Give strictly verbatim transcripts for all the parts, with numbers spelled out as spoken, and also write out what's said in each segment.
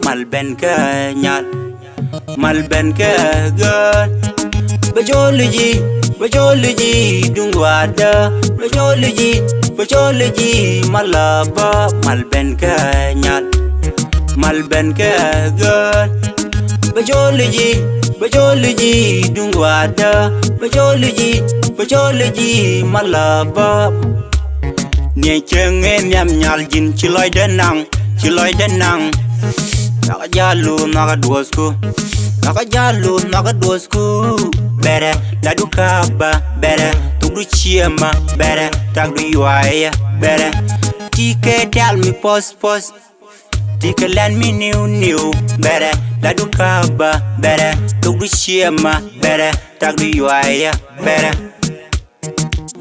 Mal ben kɛ nyal, mal ben kɛ gör. Bɛ joli ji, bɛ joli ji, duŋ wadä. Bɛ joli ji, bɛ joli ji, malaba. Mal ben kɛ nyal, mal ben kɛ gör. Bɛ joli ji, bɛ joli ji, duŋ wadä. Bɛ joli ji, bɛ joli ji, malaba. Niɛ cieŋ ɛ nhiam nyal ji̱n ci lɔcdɛ naŋ, ci lɔcdɛ naŋ. Nhɔakä ja̱ luth nhɔakä duɔ̱thku, nhɔakä ja̱ luth nhɔakä duɔ̱thku. Bɛrɛ, latdu ka̱a̱pä, bɛrɛ, thokdu ciëmä, bɛrɛ, takdu yuayä, bɛrɛ. Ti kɛ tɛ̈l mi puɔ̱th puɔ̱th, ti kɛ lɛn mi niw niw, bɛrɛ, latdu ka̱a̱pä, bɛrɛ, thokdu ciëmä, bɛrɛ, takdu yuayä, bɛrɛ.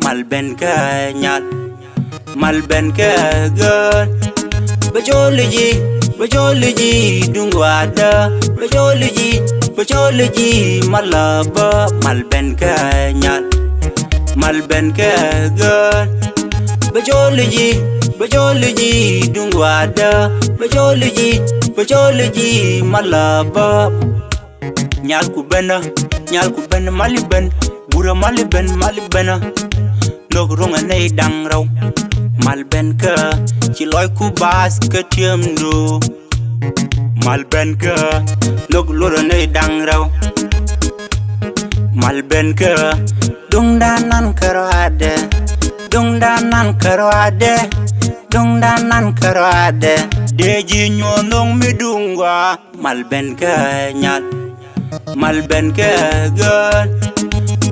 Mal ben kɛ nyal, mal ben kɛ gör. Bɛ joli ji, bɛ joli ji, duŋ wadä. Bɛ joli ji, bɛ joli ji, malaba. Mal ben kɛ nyal, mal ben kɛ gör. Bɛ joli ji, bɛ joli ji, duŋ wadä. Bɛ joli ji, bɛ joli ji, malaba. Nyal ku benä, nyal ku benä, mali ben. Wurä mali ben, mali benä. Nhök ro̱ŋɛ nɛy da̱ŋ rɛw. Mal ben kä ci lɔcku baath kä tiemdu. Mal ben kä nhök luɔrä nɛy da̱ŋ rɛw. Mal ben kä duŋdan nan kärɔadɛ. Duŋdan nan kärɔadɛ. Duŋdan nan kärɔadɛ. Dee ji̱ nyuɔ̱n nhök mi duŋ gɔaa. Mal ben kɛ nyal, mal ben kɛ gör.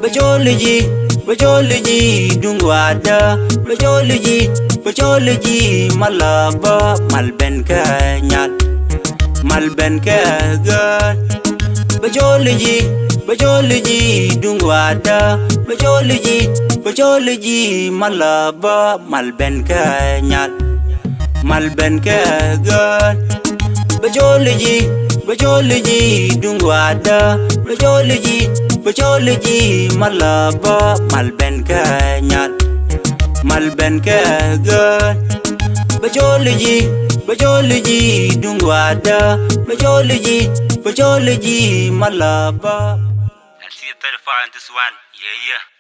Bɛ joli ji, bɛ joli ji, duŋ wadä. Bɛ joli ji, bɛ joli ji, malaba. Mal ben kɛ nyal, mal ben kɛ gör. Bɛ joli ji, bɛ joli ji, duŋ wadä. Bɛ joli ji, bɛ joli ji, malaba. Mal ben kɛ nyal, mal ben kɛ gör. Bɛ joli ji, bɛ joli ji, duŋ wadä. Bɛ joli ji, bɛ joli ji, malaba. Mal ben kɛ nyal, mal ben kɛ gör. Bɛ joli ji, bɛ joli ji, duŋ wadä. Bɛ joli ji, bɛ joli ji, malaba. L C thirty-five in this one. Yeah, yeah.